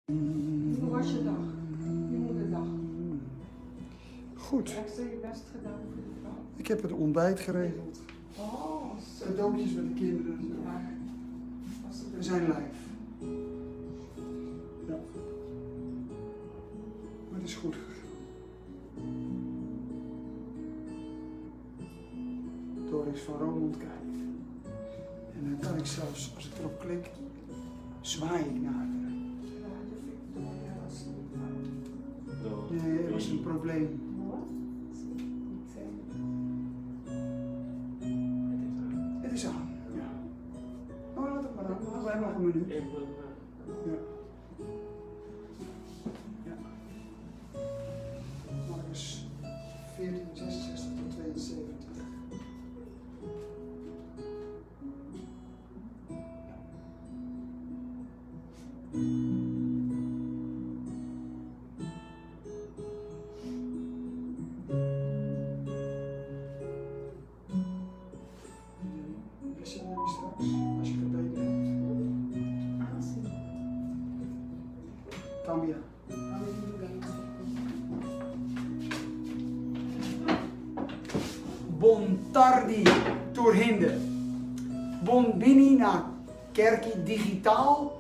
Hoe was je dag? Je moederdag. Goed. Extra je best gedaan voor de vrouw. Ik heb het ontbijt geregeld. Oh, zo. Cadeautjes met de kinderen. Ja. Was het We zijn live. Ja. Maar het is goed gegaan. Doris van Roermond kijkt. En dan kan ik zelfs, als ik erop klik, zwaai ik naar haar. Radio Victoria was niet aan. Nee, er was een probleem. Wat? Niet zijn. Het is aan. Ja. Oh, laat het maar aan. We hebben nog een minuut. Ja. Ja. Marcus 14, 66 tot 72. Wissel je straks als je gebeden hebt. Aanzien. Tambia. Bon tardi tur hende. Bon bini na Kerki Digital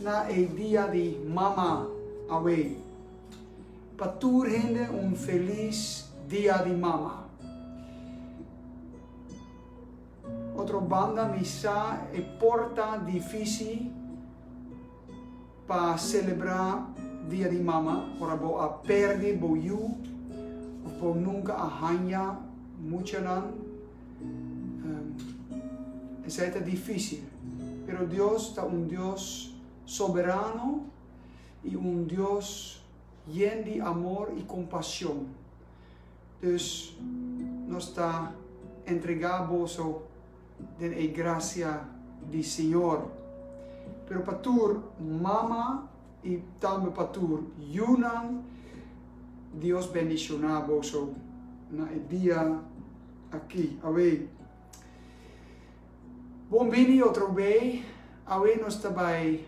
na e dia di mama awe. Pa tur hende un felis dia di mama. Otro banda mi sa e por ta dificil pa celebra dia di mama ora bo a perde bo yu of bo nunca a hanja muchanan. Esai ta dificil. Pero Dios ta un Dios soberano y un Dios yen di amor y compasion. Dus nos ta entrega boso den e gracia di Señor. Pero pa tur mama y tambe pa tur yunan, Dios bendiciona boso na e dia aki. Awe. Bon bini otro be. Awe nos ta bay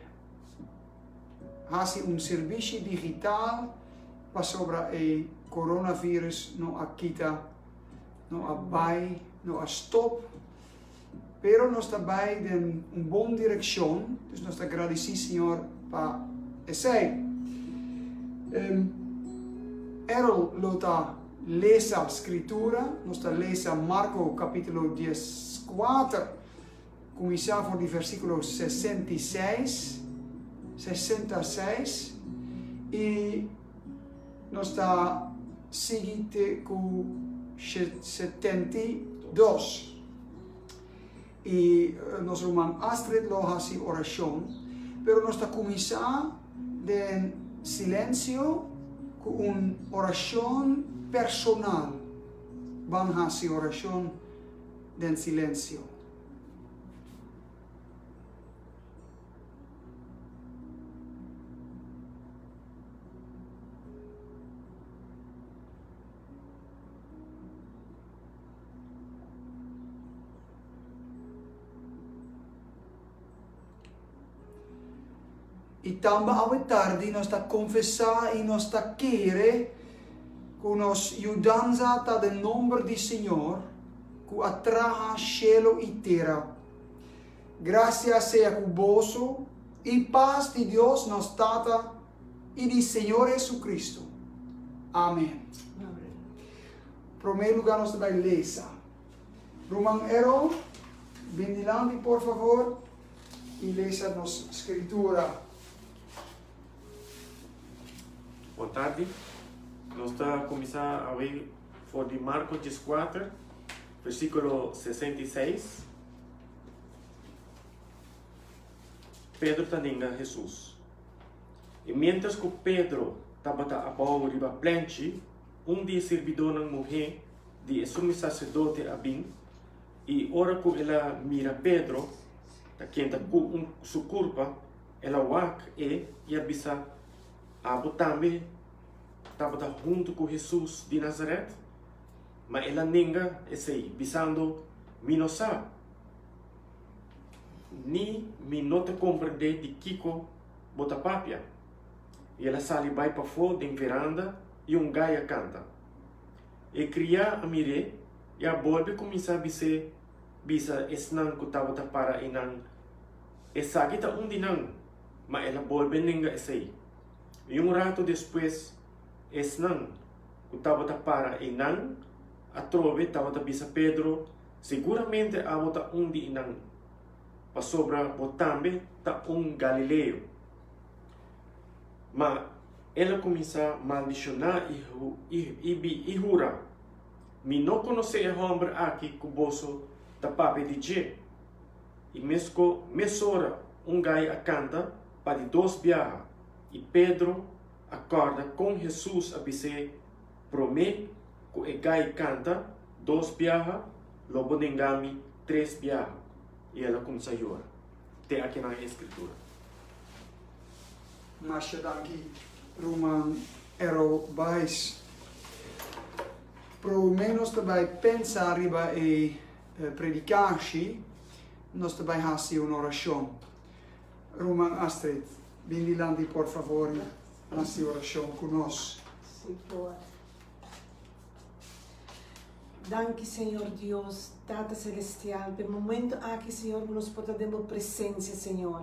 haci un servicio digital pasobra e coronavirus no a kita, no a bay, no a stop. Pero nos ta bay den un bon direccion, dus nos ta gradici Señor pa esey. Errol lo ta lesa Scritura, nos ta lesa Marco capítulo 14, cuminsa for di versículo 66, 66, y nos ta sigui te cu 72. Y nos ruman Astrid lo haci oracion, pero nos ta cuminsa den silencio cu un oracion personal. Ban haci oracion den silencio. I tambe awe tardi nos ta konfesá i nos ta kere ku nos yudansa ta den nomber di Señor ku a traha shelu i tera. Grasia sea ku boso i pas di Dios nos Tata i di Señor Jesucristo. Amen. Promé lugá nos ta bai lesa. Ruman Errol, bin dilanti por favor i lesa nos skritura. Bon tardi. Nos ta kuminsá awe for di Marko 14, versíkulo 66. Pedro ta nenga Hesus. I miéntras ku Pedro tabata abou riba plenchi, un di e sirbidónan muhé di e sumo saserdote a bin, i ora ku el a mira Pedro ta kenta ku un su kurpa, el a wak e i a bisa, Abo tambe tabata huntu ku Hesus di Nazaret? Ma el a nenga esei, bisando, Mi no sa, ni mi no ta komprendé di kiko bo ta papia. I el a sali bai pafó den veranda i un gai a kanta. E kriá a mir'é i a bolbe kuminsá bis'é bisa esnan ku tabata para einan, Esaki ta un di nan! Ma el a bolbe nenga esei. I un ratu despues esnan ku tabata para einan atrobe tabata bisa Pedro, Siguramente abo ta un di nan, pasobra bo tambe ta un galileo. Ma el a kuminsá maldishoná i hura, Mi no konosé e hòmber aki ku boso ta papia di dje. I mesko mesora un gai a kanta pa di dos biaha, i Pedro a kòrda kon Hesus a bis'é promé ku e gai kanta dos biaha, Lo bo nenga mi tres biaha. I el a kuminsá yora. Te akinan e Skritura. Masha danki ruman Errol Buys. Promé nos ta bai pensa riba e predikashi, nos ta bai hasi un orashon. Ruman Astrid, bin dilanti por favor i hasi orashon ku nos. Si por. Danki Señor Dios, Tata Celestial, p'e momento aki Señor ku nos por ta den bo presencia Señor.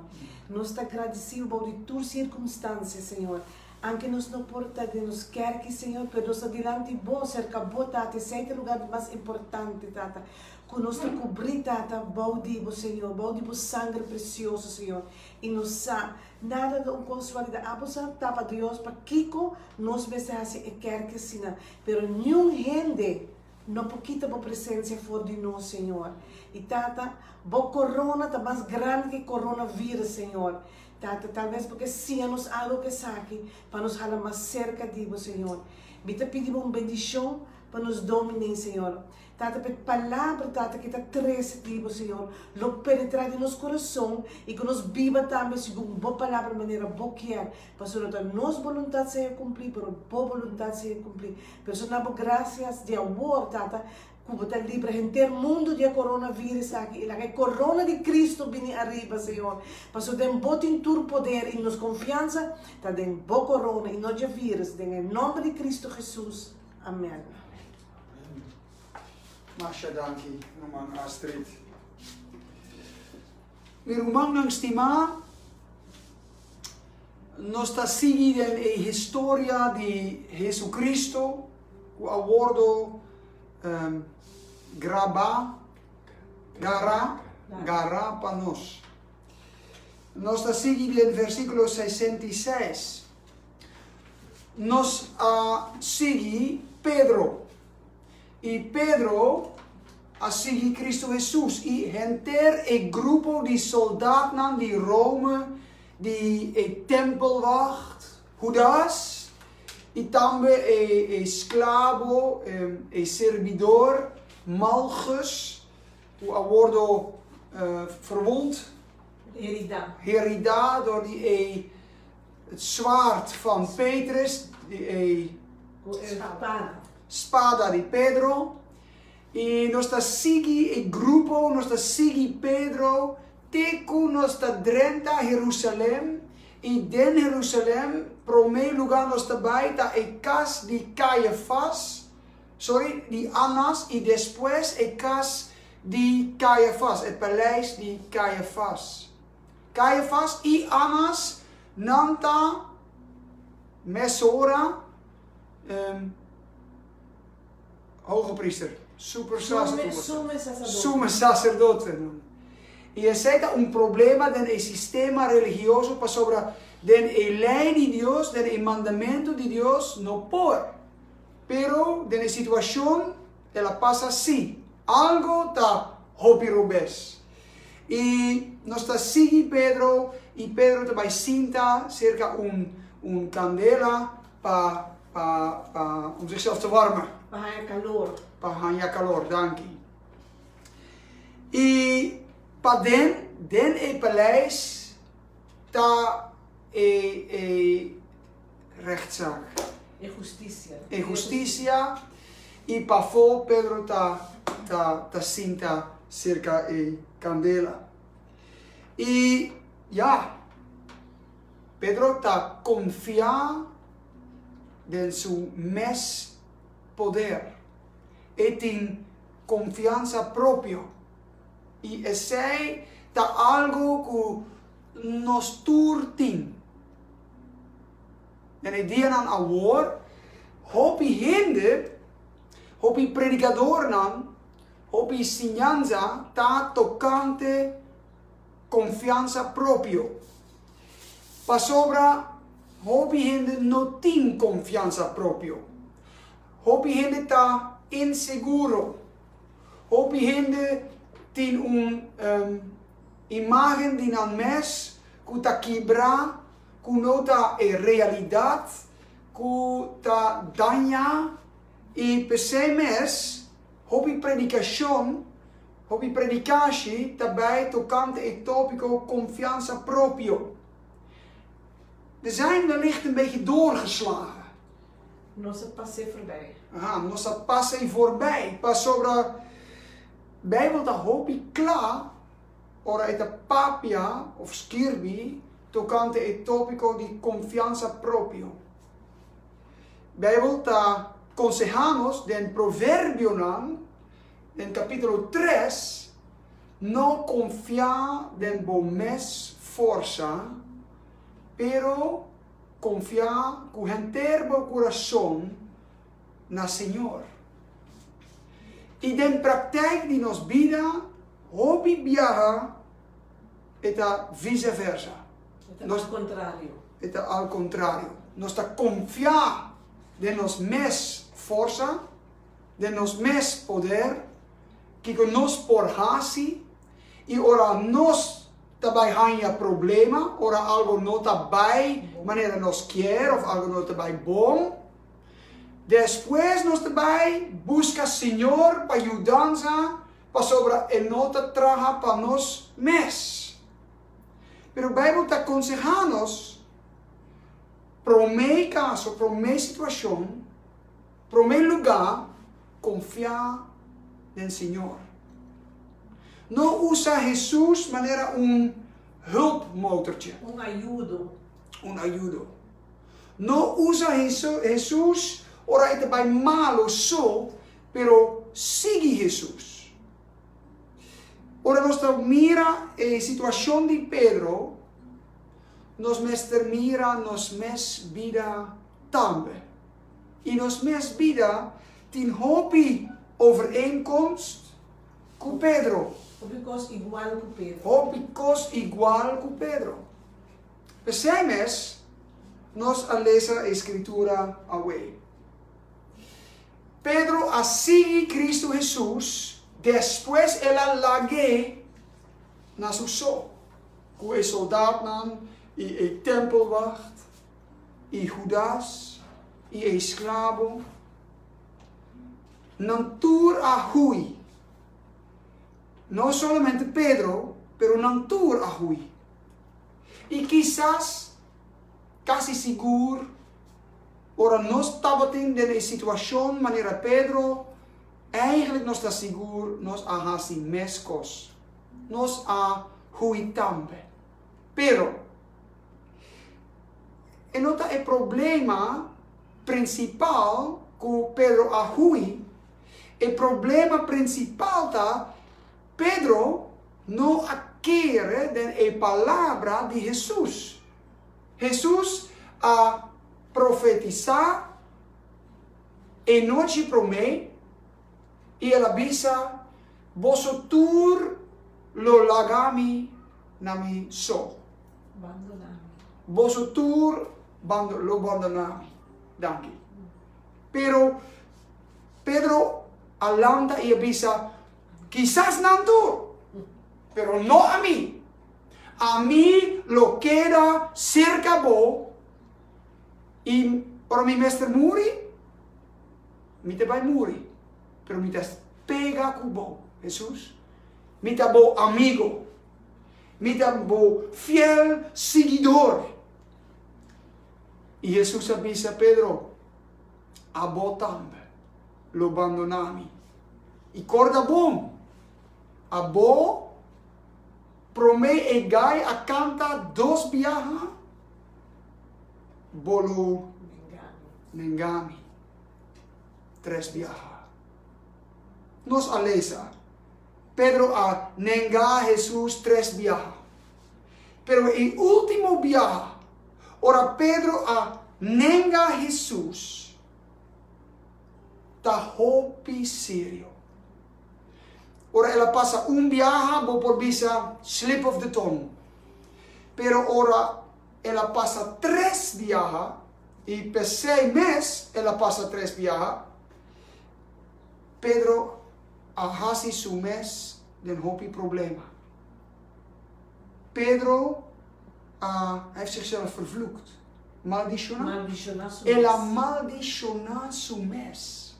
Nos ta gradisido bou di tur circunstancia Señor. Anke nos no por ta den nos kerki Señor, pero nos ta dilanti bo, serka bo Tata, esei ta e lugar di mas importante Tata, ku nos ta kubrí Tata bou di bo Señor, bou di bo sangre precioso Señor. I nos sa Nada ta un konsualida. Abo sa tapa Dios pakiko nos mester hasi e kerki asina. Pero niun hende no por kita bo presensia for di nos, Señor. I Tata, bo korona ta mas grandi ke koronavirus, Señor. Tata, talbes bo ke siña nos algo ku esaki pa nos hala mas serka di bo, Señor. Mi ta pidi bo un bendishon pa nos dominee, Señor. Tata, p'e palabra, Tata, ki ta trese di Bo, Señor, lo penetrá den nos kurason i ku nos biba tambe segun Bo palabra manera Bo kier. Pasobra no ta nos boluntat sea kumplí, pero Bo boluntat sea kumplí. Pero so na Bo grasias di awor, Tata, ku Bo ta libra henter mundu di e koronavirus aki i laga e korona di Kristu bini ariba, Señor. Pasobra den Bo tin tur poder i nos konfiansa ta den Bo korona i no dje virus. Den e nòmber di Kristu Hesus. Amèn. Masha danki, ruman Astrid. Mi rumannan stimá, nos ta sigui den e historia di Jesucristo ku a wordo um, grabá, gará, gará pa nos. Nos ta sigui den versíkulo 66. Nos a sigui Pedro, i Pedro a sigui Cristo Hesus, i henter e grupo di soldatnan di Rome di e tempelwacht, Hudas, i tambe e esklabo, e sirbidor Malchus, ku a wordo verwond, heridá dor di e Het zwaard van Petrus, di e spada di Pedro. I nos ta sigui e grupo, nos ta sigui Pedro te ku nos ta drenta Herusalèm. I den Herusalèm, promé lugá nos ta bai ta e kas di Kaiafas, sorry, di Annas, i despues e kas di Kaiafas, e paleis di Kaiafas. Kaiafas i Anas nan ta mesora hogepriester, super sume sacerdote. I esei ta un problema den e sistema religioso pasobra den e lei di Dios, den e mandamentu di Dios no por. Pero den e situashon el a pasa si. Algo ta hopi robes. I nos ta sigui Pedro i Pedro ta bai sinta serka un un kandela pa pa pa om zichzelf te warmen. Pa haña kalor. Pa haña kalor, danki. I paden den e paleis ta e e rechtszaak. E hustisia. E hustisia i pafó Pedro ta ta ta sinta serka e kandela. I ya. Pedro ta konfia den su mes poder. E tin konfiansa propio. I esei ta algu ku nos tur tin. Den e dianan awor, hopi hende, hopi predikadornan, hopi siñansa ta tokante konfiansa propio. Pasobra hopi hende no tin konfiansa propio. Hopi hende ta inseguro. Hopi hende tin un imágen di nan mes ku ta kibrá, ku no ta e realidat, ku ta dañá i p'esei mes hopi predikashon, hopi predikashi ta bai tokante e tópiko konfiansa propio. We zijn wellicht een beetje doorgeslagen. Nos a pas'é forbij. Aha, nos a pas'é forbij. Pasobra Bijbel ta hopi kla ora e ta papia of skirbi tokante e tópiko di konfiansa propio. Bijbel ta konsehá nos den Proverbionan, den kapítulo tres, No konfia den bo mes forsa, pero konfia ku henter bo kurason na Señor. I den praktijk di nos bida, hopi biaha e ta vise versa. E ta al kontrario. E ta al kontrario. Nos ta konfia den nos mes forsa, den nos mes poder, kiko nos por hasi, i ora nos ta bai haña problema, ora algo no ta bai manera nos kier of algo no ta bai bon, despues nos ta bai buska Señor pa yudansa pasobra e no ta traha pa nos mes. Pero Bijbel ta konsehá nos, promé kaso, promé situashon, Promé lugá, konfiá den Señor. No usa Hesus manera un hulpmotortje. Un ayudo. Un ayudo. No usa Hesus ora e ta bai malu so, pero sigui Hesus. Ora nos ta mira e situashon di Pedro, nos mester mira nos mes bida tambe. I nos mes bida tin hopi overeenkomst ku Pedro. Hopi kos igual ku Pedro. Hopi kos igual ku Pedro. P'esei mes nos a lesa e Skritura awe. Pedro a sigui Kristu Hesus despues el a lag'é na su so ku e soldatnan i e tempelwacht. I Hudas i e esklabo, nan tur a hui. No solamente Pedro, pero nan tur a hui. I kisas, kasi sigur, ora nos tabatin den e situashon manera Pedro, eigenlijk nos ta sigur nos a hasi meskos. Nos a hui tambe. Pero, e no ta e problema prinsipal ku Pedro a hui. E problema prinsipal ta Pedro no a kere den e palabra di Hesus. Hesus a profetisá e nochi promé i el a bisa, Boso tur lo laga mi na mi so. Bandoná mi. Boso tur bando, lo bandoná mi. Danki. Pero Pedro a lanta i a bisa, Kisas nan tur, pero no ami. Ami lo keda serka bo i ora mi mester muri, mi ta bai muri, pero mi ta pega ku bo, Hesus. Mi ta bo amigo. Mi ta bo fiel siguidor. I Hesus a bisa Pedro, Abo tambe lo bandoná mi. I korda bon, abo promé e gai a kanta dos biaha, Bo lo nenga mi tres biaha. Nos a lesa, Pedro a nenga Hesus tres biaha. Pero e último biaha, ora Pedro a nenga Hesus, ta hopi serio. Ora el a pasa un biaha, bo por bisa slip of the tongue. Pero ora el a pasa tres biaha, i p'esei mes el a pasa tres biaha, Pedro a hasi su mes den hopi problema. Pedro a, hij heeft zichzelf vervloekt. Maldishoná. Maldishoná su mes. El a maldishoná su mes.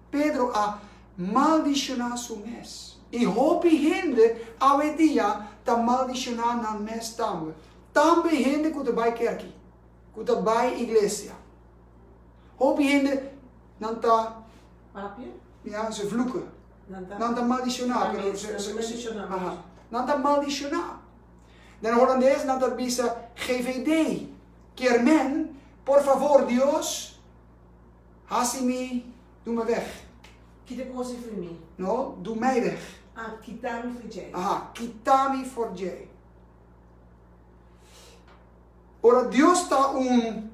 Pedro a maldishoná su mes. I hopi hende awe dia ta maldishoná nan mes tambe. Tambe hende ku ta bai kerki, ku ta bai iglesia. Hopi hende nan ta. Papia? Ja, ze vloeken. Nan ta. Nan ta maldishoná, pero Nan ta maldishoná. Aha. Nan ta maldishoná. Den holandes nan ta bisa GVD. Kier men, por favor Dios, hasi mi, doe me weg. Kita kos ei for mi. No, doe mij weg. Ah, kita mi for djei. Aha, kita mi for djei. Ora Dios ta un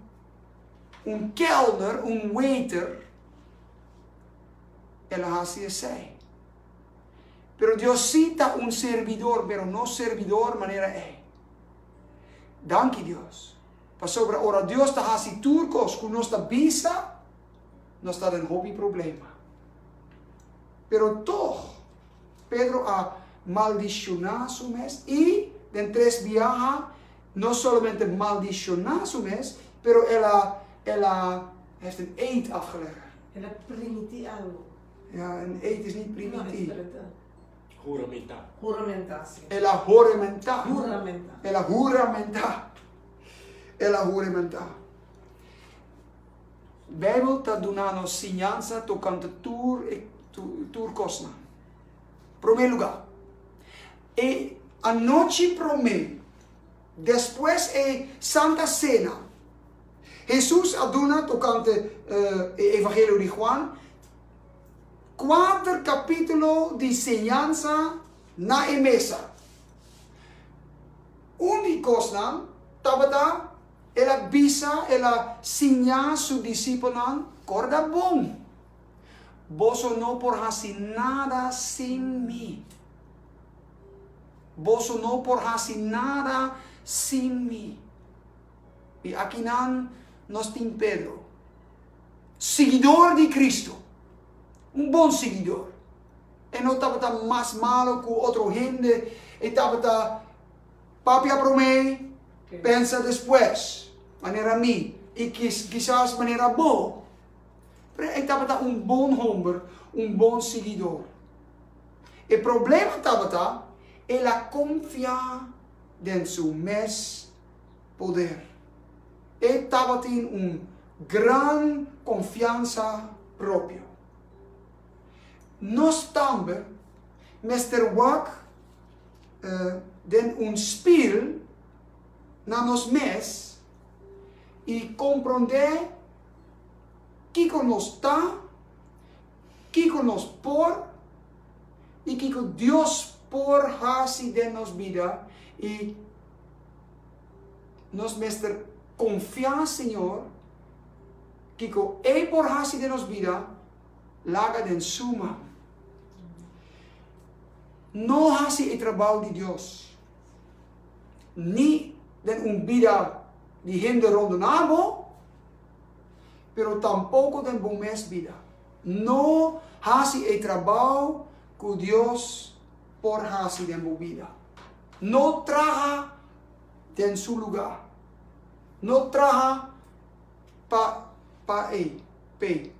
un kelner, un waiter, el a hasi esei. Pero Dios sí ta un servidor, pero no servidor manera ei. Danki Dios. Pasobra ora Dios ta hasi tur kos ku nos ta bisa, nos ta den hopi problema. Pero tog, Pedro a maldishoná su mes i den tres biaha no solamente maldishoná su mes, pero el a, el a, hij heeft een eed afgelegd. El a primití algu. Ja, een eed is niet primití. No, espera. Huramentá. Huramentá, sí. El a huramentá. Huramentá. El a huramentá. El a huramentá. Bijbel ta duna nos siñansa tokante tur e tur kosnan. Promé lugá, e anochi promé, despues e Santa Sena, Hesus a duna tokante e Evangelio di Juan kuater kapítulo di siñansa na e mesa. Un di kosnan tabata el a bisa, el a siña su disipelnan, Kòrda bon, boso no por hasi nada sin mi. Boso no por hasi nada sin mi. I akinan nos tin Pedro, siguidor di Cristo, un bon siguidor. E no tabata mas malo ku otro hende, e tabata papia promé, pensa despues, manera mi i kisas manera bo. Pero e tabata un bon homber, un bon siguidor. E problema tabata, el a konfia den su mes poder. E tabatin un gran konfiansa propio. Nos tambe mester wak den un spil na nos mes i komprondé kiko nos ta, kiko nos por i kiko Dios por hasi den nos bida i nos mester konfia Señor kiko E por hasi den nos bida, laga den Su man. No hasi e trabou di Dios, ni den un bida di hende rondoná bo, pero tampoko den bo mes bida. No hasi e trabou ku Dios por hasi den bo bida. No traha den su lugá. No traha pa pa e, p'e.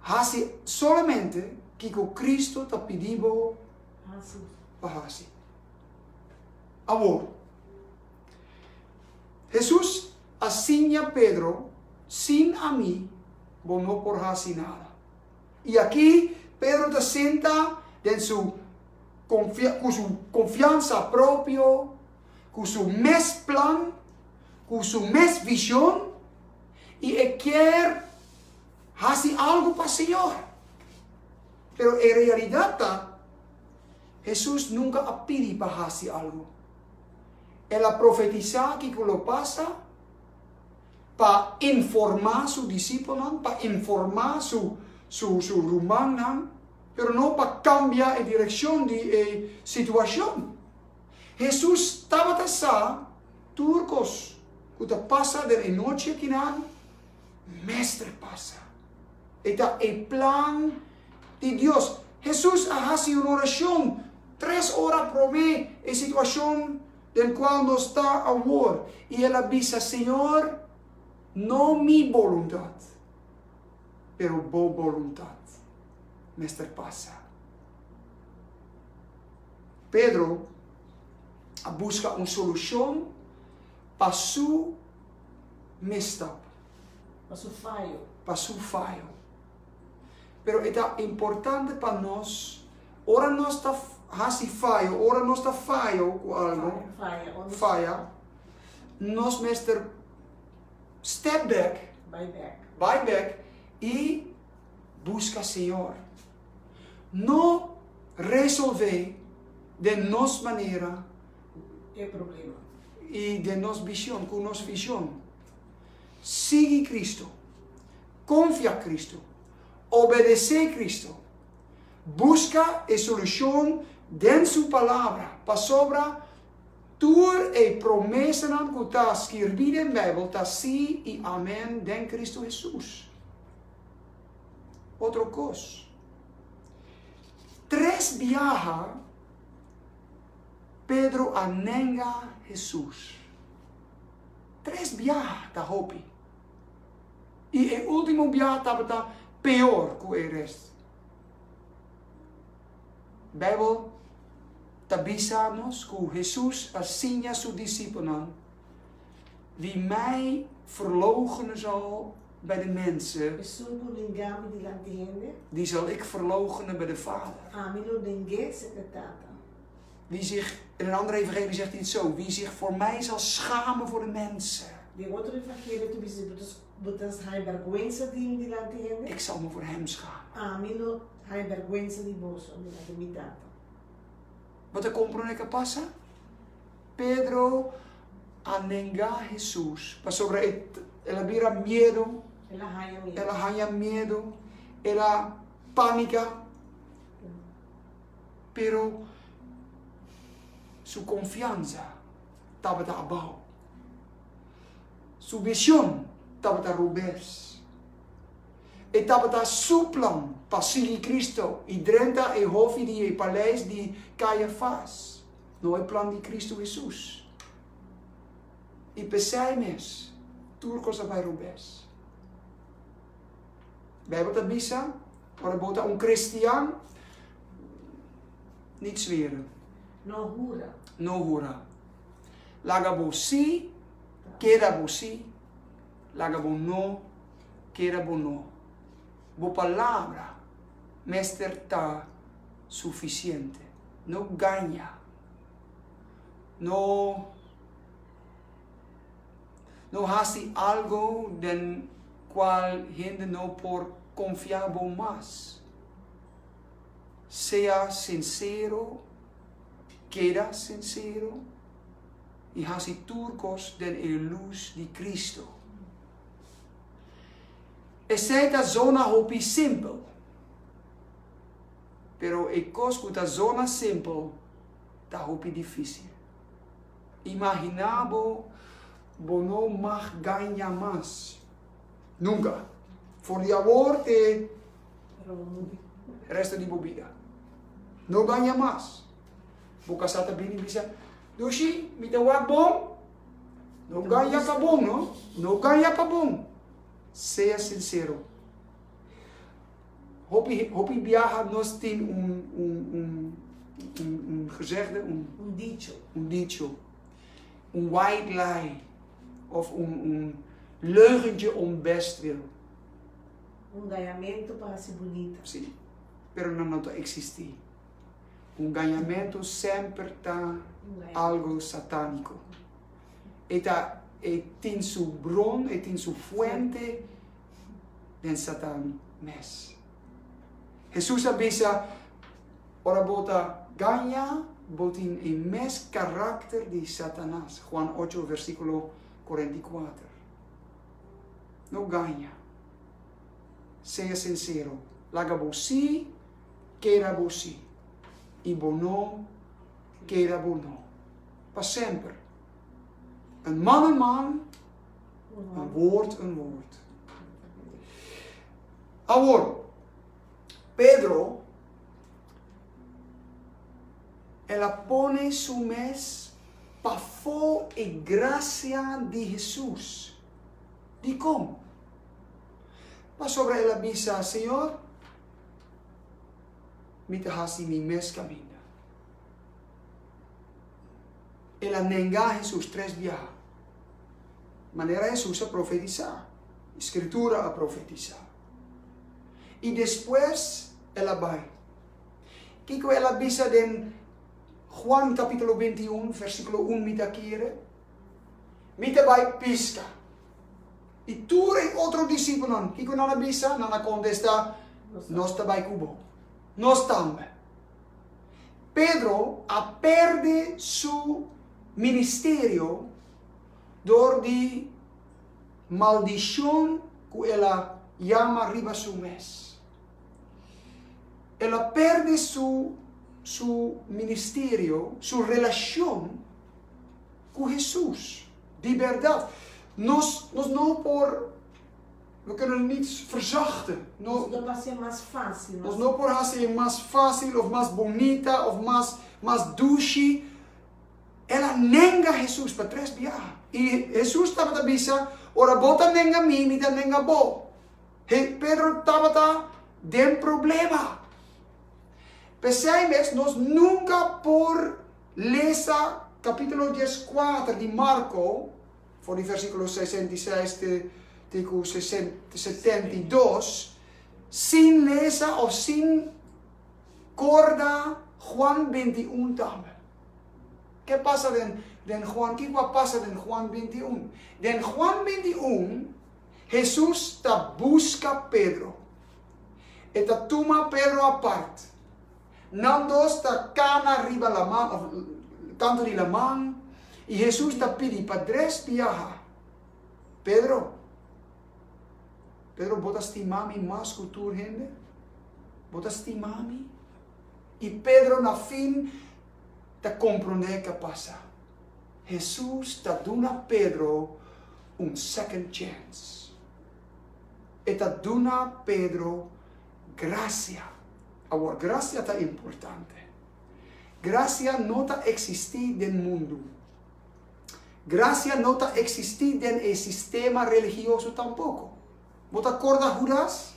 Hasi solamente kiko Cristo ta pidi bo pa hasi. Awor, Hesus a siña Pedro, Sin ami bo no por hasi nada. I aki Pedro ta sinta den su ku su konfiansa propio, ku su mes plan, ku su mes vishon i e kier hasi algu pa Señor. Pero e realidat ta, Hesus nunka a pidi pa hasi algu. El a profetisá kiko lo pasa pa informá su disipelnan, pa informá su su su rumannan, pero no pa kambia e direkshon di e situashon. Hesus tabata sa tur kos ku ta pasa den e nochi akinan mester pasa. E ta e plan di Dios. Hesus a hasi un orashon tres ora promé e situashon den kual nos ta awor, i el a bisa, Señor, no mi boluntat, pero bo boluntat mester pasa. Pedro a buska un solushon pa su misstap. Pa su fayo. Pa su fayo. Pero e ta importante pa nos, ora nos ta hasi fayo, ora nos ta fayo ku algo, Faya, ora nos faya, nos mester step back, Bai bek. bai bek i buska Señor. No resolvé den nos manera E problema. I den nos vision, ku nos vision. Sigui Cristo. Konfia Cristo. Obedesé Cristo. Buska e solushon den Su Palabra, pasobra tur e promesanan ku ta skirbí den Beibel ta sí i amèn den Cristo Hesus. Otro kos. Tres biaha Pedro a nenga Hesus. Tres biaha ta hopi. I e ultimo biaha tabata peor ku e rest. Beibel ta bisa nos ku Hesus a siña su disipelnan, Wie mij verloochenen zal bij de mensen. Esun ku nenga mi dilanti hende. Die zal ik verloochenen bij de Vader. Ami lo neng'é serka Tata. Wie zich, in een andere evangelie zegt hij het zo, wie zich voor mij zal schamen voor de mensen. Den otro evangelio ta bisa, Bo ta haña bèrgwensa di mi dilanti hende. Ik zal me voor hem schamen. Ami lo haña bèrgwensa di boso dilanti mi Tata. Bo ta komprondé ke pasa? Pedro a nengá Hesus pasobra el a bira miedu, El a haña miedu. el a haña miedu, el a pánika. Pero su konfiansa tabata abou. Su vision tabata robes. E tabata su plan pa sigui Cristo i drenta e hofi di e paleis di Caiafas. No e plan di Cristo Hesus. I p'esei mes tur kos a bai robes. Bijbel ta bisa, ora bo ta un cristian, niet zweren. No hura. No hura. Laga bo sí, keda bo sí, laga bo no, keda bo no. Bo palabra mester ta sufisiente. No gaña. No no hasi algo den cual hende no por confia bo mas. Sea sincero, keda sincero y hasi tur cos den e luz di Cristo. Esey ta zona hopi simpel. Pero e kos ku ta zona simpel ta hopi difísil. Imaginá bo, bo no mag gaña mas. Nunka. For di awor te resto di bo bida. No gaña mas. Bo kasá ta bini bisa, Dushi, mi ta wak bon? No gaña pa bon, no. No gaña pa bon. Sea sinsero. Hopi hopi biaha nos tin un un un un un gezegde, un Un dicho. Un dicho. Un white lie of un un leugentje om bestwil. Un gañamentu pa hasi bunita. Si, pero nan no ta existi. Un gañamentu semper ta Un gañamentu. algo satanico. E ta. E tin su bron, e tin su fuente den Satan mes. Hesus a bisa, Ora bo ta gaña, bo tin e mes karakter di Satanas. Juan ocho versíkulo 44. No gaña. Sea sinsero. Laga bo sí, keda bo sí. I bo no, keda bo no. Pa semper. Een man een man, een woord een woord. Awor, Pedro, el a pone su mes pafó e grasia di Hesus. Dikon? Pasobra el a bisa, Señor, mi ta hasi mi mes kaminda. El a nenga Hesus tres biaha, manera Hesus a profetisá, e Skritura a profetisá. I despues el a bai. Kiko el a bisa den Juan kapítulo 21, versíkulo 1, Mi ta kere? Mi ta bai piska. I tur e otro disipelnan, kiko nan a bisa? Nan a kontestá, Nos ta bai ku bo. Nos tambe. Pedro a perde su ministerio dor di maldishon ku el a yama riba su mes. El a perde su su ministerio, su relashon ku Hesus. Di bèrdat, nos nos no por We kunnen het niet verzachten. Nos no por hasié mas fásil. Nos no por hasié mas fásil òf mas bunita òf mas mas dushi. El a nenga Hesus pa tres biaha. I Hesus tabata bisa, Ora bo ta nenga mi, mi ta nenga bo. He, Pedro tabata den problema. P'esei mes nos nunka por lesa kapítulo 14 di Marko, For di versíkulo 66 te te ku 72, sin lesa òf sin korda Juan 21 tambe. Ke pasa den den Juan? Kiko a pasa den Juan 21? Den Juan 21, Hesus ta buska Pedro. E ta tuma Pedro apart. Nan dos ta kana riba laman òf kantu di laman, i Hesus ta pidi pa dres biaha, Pedro, Pedro, bo ta stima mi mas ku tur hende? Bo ta stima mi? I Pedro na fin ta komprondé ke a pasa. Hesus ta duna Pedro un second chance. E ta duna Pedro grasia. Awor, grasia ta importante. Grasia no ta eksistí den mundu. Grasia no ta eksistí den e sistema religioso tampoko. Bo ta korda Hudas?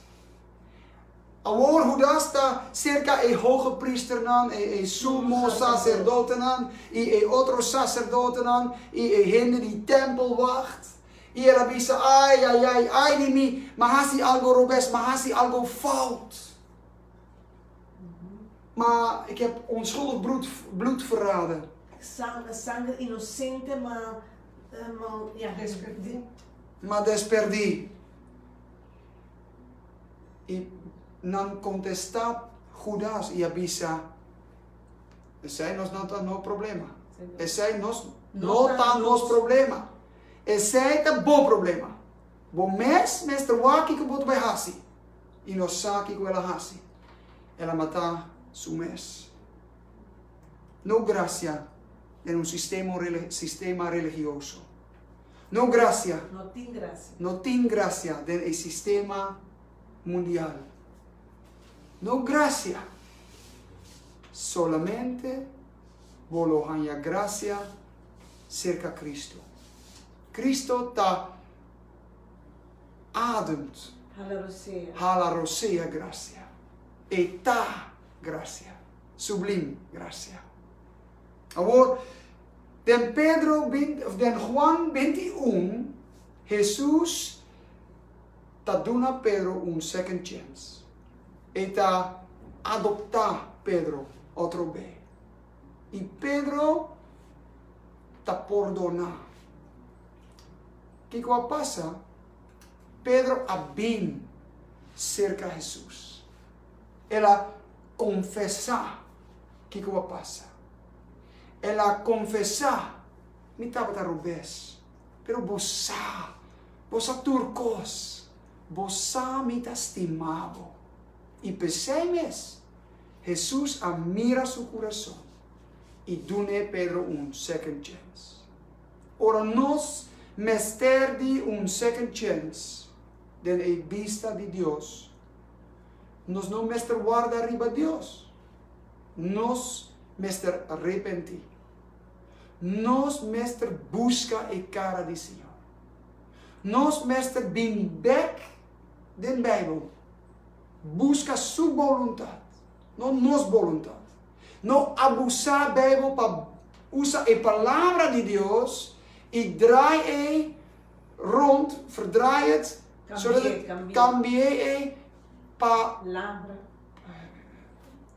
Awor Hudas ta serka e hogepriesternan, e sumo saserdotenan i e otro saserdotenan i e hende di tempelwacht. I el a bisa, Ai, ai, ai, ai di mi, m'a hasi algo robes, m'a hasi algo fout. Ma ik heb onschuldig bloed, bloed verraden. Sanger inosente m'a, ja, desperdí. M'a desperdí. I nan kontestá Judas i a bisa, Esei nos no ta no problema. Esei nos no ta nos problema. Esei ta bo problema. Bo mes mester wak kiko bo ta bai hasi. I nos sa kiko el a hasi. El a mata su mes. No gracia den un sistema religioso. No gracia. No tin gracia. No tin gracia den e sistema mundial. No gracia. Solamente bo lo haña gracia serka Cristo. Cristo ta ademt. Hala rosea. Hala rosea gracia. E ta gracia. Sublim gracia. Awor, den Pedro of den Juan 21, Jesus ta duna Pedro un second chance. E ta adopta Pedro otro be. I Pedro ta pordoná. Kiko a pasa? Pedro a bin serka Hesus. El a konfesá kiko a pasa. El a konfesá, Mi tabata robes, pero bo sa, bo sa tur kos. Bo sa mi ta stima bo. I p'esei mes, Hesus a mira su kurason i dun'é Pedro un second chance. Ora nos mester di un second chance den e bista di Dios, nos no mester warda riba Dios. Nos mester repentí. Nos mester buska e kara di Señor. Nos mester bin bek den Bijbel, buska Su boluntat, no nos boluntat. No abusá Bijbel pa usa e Palabra di Dios i draai e rond, verdraai het, zodat het kambi'é e pa. Labra.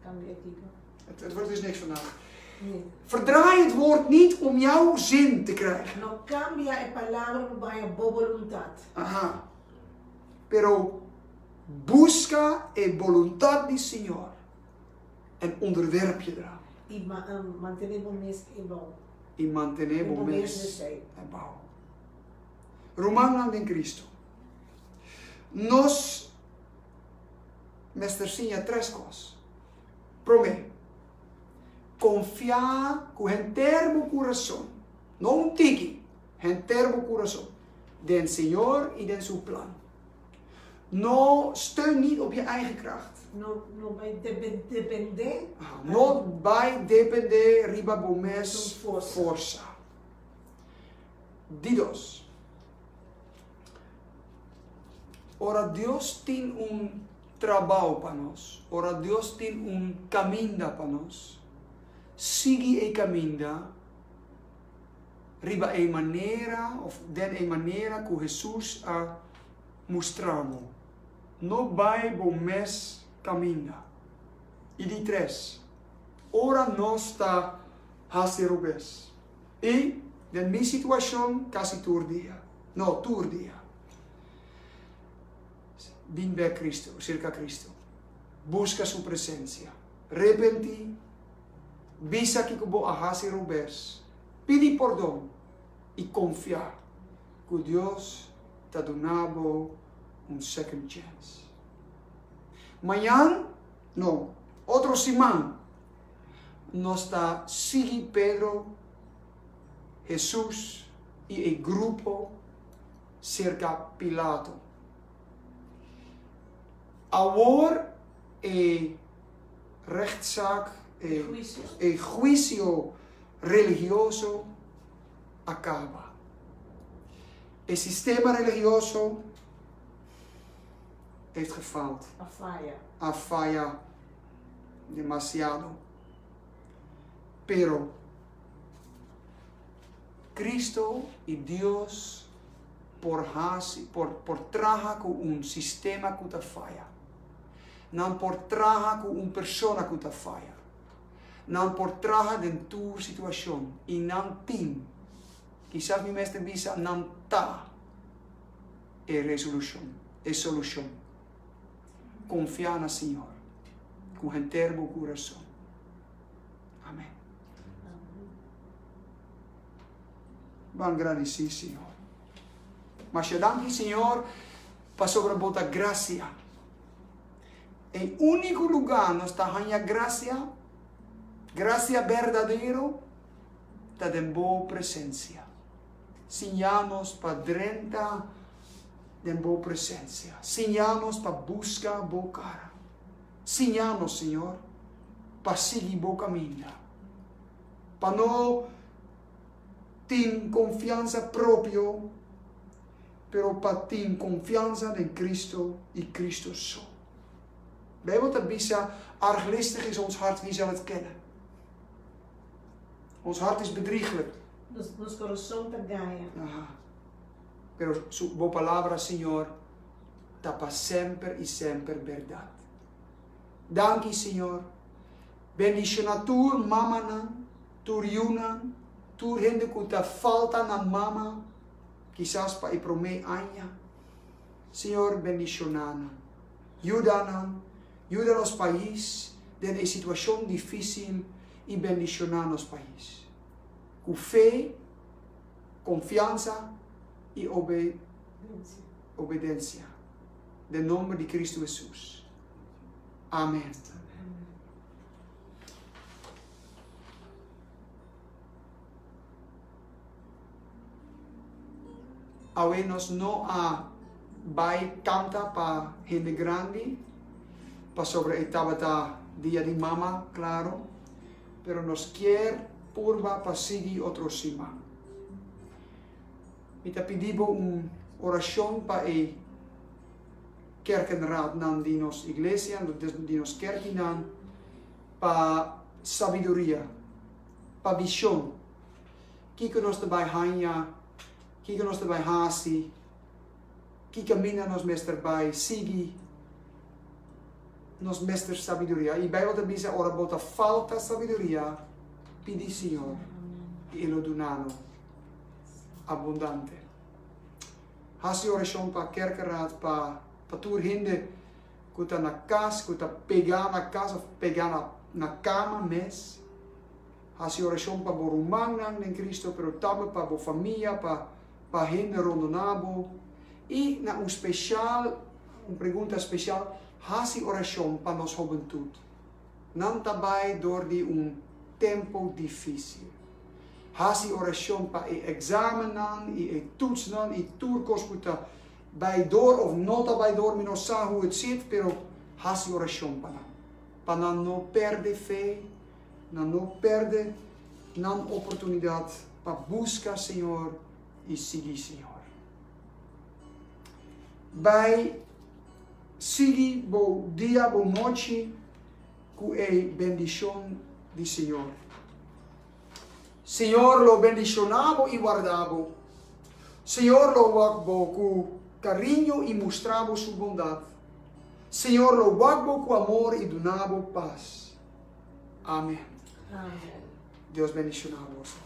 Kambi'é kiko? Het wordt dus niks vandaag. Verdraai het woord niet om jouw zin te krijgen. No kambia e palabra pa bo haña bo boluntat. Aha. Pero buska e boluntat di Señor en onderwerp je eraan. I mantené bo mes ebou. I mantené bo mes ebou. Rumannan den Cristo, nos mester siña tres kos. Promé, konfia ku henter bo kurason, no un tiki, henter bo kurason, den Señor i den Su plan. No steun niet op je eigen kracht. No, no bai dependé. No bai dependé riba bo mes forsa. Di dos, ora Dios tin un trabao pa nos, ora Dios tin un caminda pa nos, sigui e caminda riba e manera of den e manera cu Jesus a mustra bo. No bai bo mes caminda. Y di tres, ora nos ta haci robes, y den mi situacion casi tur dia, no, tur dia, bin bek Cristo, cerca Cristo, busca Su presencia, repenti, bisa kico bo a haci robes, pidi pordon y confia cu Dios ta duna bo un second chance. Mañan, no, otro siman, nos ta sigui Pedro, Hesus y e grupo cerca Pilato. Awor e rechtszaak, e huicio religioso a caba. E sistema religioso heeft gefaald. A faya. A faya demasiado. Pero Cristo y Dios por haci, por, por traha cu un sistema cu ta faya. Nan por traha cu un persona cu ta faya. Nan por traha den tur situacion y nan tin, kisas mi mester bisa nan ta e resolucion, e solucion. Confia na Señor cu henter bo curason. Amen. Ban gradici Señor. Masha danki Señor pasobra bo ta gracia. E único lugar nos ta haña gracia, gracia berdadero, ta den bo presencia. Siña nos pa drenta den bo presencia. Siña nos pa busca bo cara. Siña nos, Señor, pa sigui bo caminda. Pa no tin confianza propio, pero pa tin confianza den Cristo y Cristo so. Bijbel ta bisa, arglistig is ons hart, wie zal het kennen? Ons hart is bedrieglijk. Nos, nos corazon ta gaña. Aha. Pero su, bo palabra, Señor, ta pa semper y semper berdad. Danki, Señor. Bendiciona tur mamanan, tur yunan, tur hende cu ta falta nan mama. Kisas pa e promé aña. Señor bendishoná nan. Yuda nan, yuda nos pais den e situashon difísil i bendishoná nos pais. Ku fe, konfiansa i obedensia. Den nomber di Kristu Hesus. Amen. Awe nos no a bai kanta pa hende grandi, pasobra e tabata dia di mama, klaro, pero nos kier purba pa sigui otro siman. Mi ta pidi bo un orashon pa e kerkenraadnan di nos iglesia, di nos kerkinan, pa sabiduria, pa vishon. Kiko nos ta bai haña, kiko nos ta bai hasi, ki kaminda nos mester bai sigui. Nos mester sabiduria. I Beibel ta bisa ora bo ta falta sabiduria, pidi Señor i e lo duna no abundante. Hasi orashon pa kerkenraad, pa pa tur hende ku ta na kas, ku ta pegá na kas òf pegá na na kama mes. Hasi orashon pa bo rumannan den Cristo, pero tambe pa bo famia, pa pa hende rondoná bo. I na un speshal, un pregunta speshal, hasi orashon pa nos hobentut. Nan ta bai dor di un tempu difísil. Hasi orashon pa e èksamennan i e toetsnan i tur kos ku ta bai dor òf no ta bai dor, mi no sa hoe het zit, pero hasi orashon pa nan. Pa nan no pèrdè fe, Nan no perde nan oportunidad pa busca Señor y sigui Señor. Bay sigui bo dia, bo nochi cu e bendicion di Señor. Señor lo bendiciona bo y warda bo. Señor lo wak bo cu cariño y mustra bo su bondad. Señor lo wak bo cu amor y duna bo paz. Amen. Amen. Dios bendiciona boso.